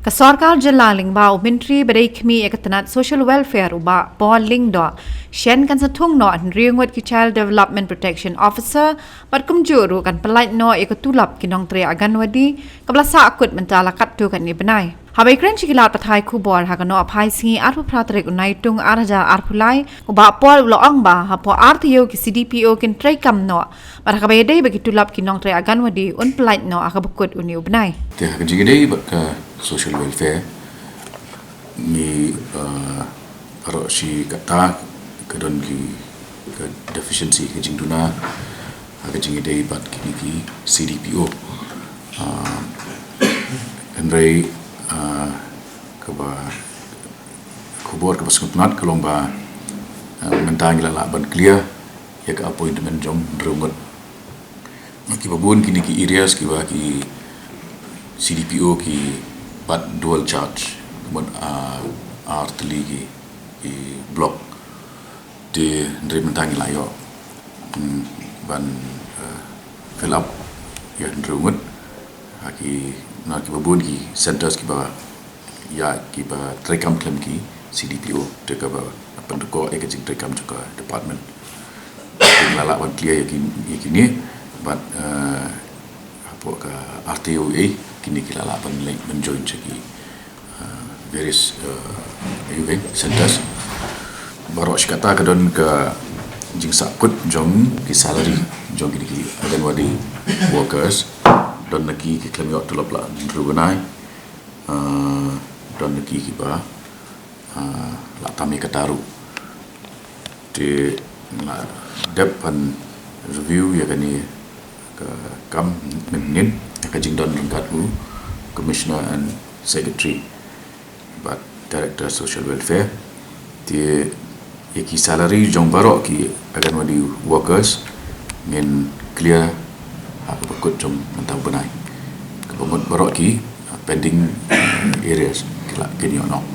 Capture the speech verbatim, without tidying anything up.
Ka sorkar jylla lyngba u Myntri ba dei khmih ïa ka tnat Social Welfare u Bah Paul Lyngdoh, shen kan sa thung noh hynriew ngut ki Child Development Protection Officer, bad kumjuh ruh kan pyllait noh ïa ka tulop ki nongtrei Anganwadi, kaba la sahkut mynta la katto katne bnai. Haba ïakren sha ki lad pathai khubor ha ka Nohphaisngi arphew phra tarik u Naitung ar hajar arphew lai, u Bah Paul u la ong ba hapoh ar taïew ki C D P O kin treikam noh, bad ha kaba ïadei bad ki tulop ki nongtrei Anganwadi un pyllait noh ha kaba kut une u bnai. Te ha ka jingïadei bad ka social welfare, ngi, eh, baroh shi katta ka don ki, ka deficiency, ka jingduna ha ka jingïadei bad kine ki C D P O. Ah, hynrei, ah, kaba khubor kaba sngewtynnat ka long ba, ah, mynta ngi la lah ban clear ïa ka appointment jong hynriew ngut. Kiba bun kine ki areas kiba ki C D P O ki bat dual charge, ka mut, ah, ar tylli ki, ki block. Te hynrei mynta ngi la ïoh, mm, ban, eh, fill up ïa hynriew ngut. Ha ki, na kiba bun ki centers kiba ïa kiba treikam khlem ki C D P O, te kaba pyndonkam ïa ka jingtreikam jong ka department. Te ngi la lah ban clear ïa ki, ïa kine, bad, eh, hapoh ka R T O A, kine ki la lah ban leit ban join sha ki, uh, various, uh, aïu, centers. Baroh shi katta ka don ka jingsahkut jong ki salary jong kine ki Anganwadi workers. Don na ki ki khlem ïoh tulop la hynriew bnai. Uh, don na ki kiba, uh, la tam ïa kata ruh. Te la dep ban review ïa kane ka kam mynnin, ïa ka jingdon ryngkat u Commissioner and Secretary bad Director Social Welfare. Te ïa ki salary jong baroh ki Anganwadi workers ngin clear ha kaba kut jong mynta u bnai. Kaba mut baroh ki, uh, pending, uh, arrears ki la kin ïoh noh.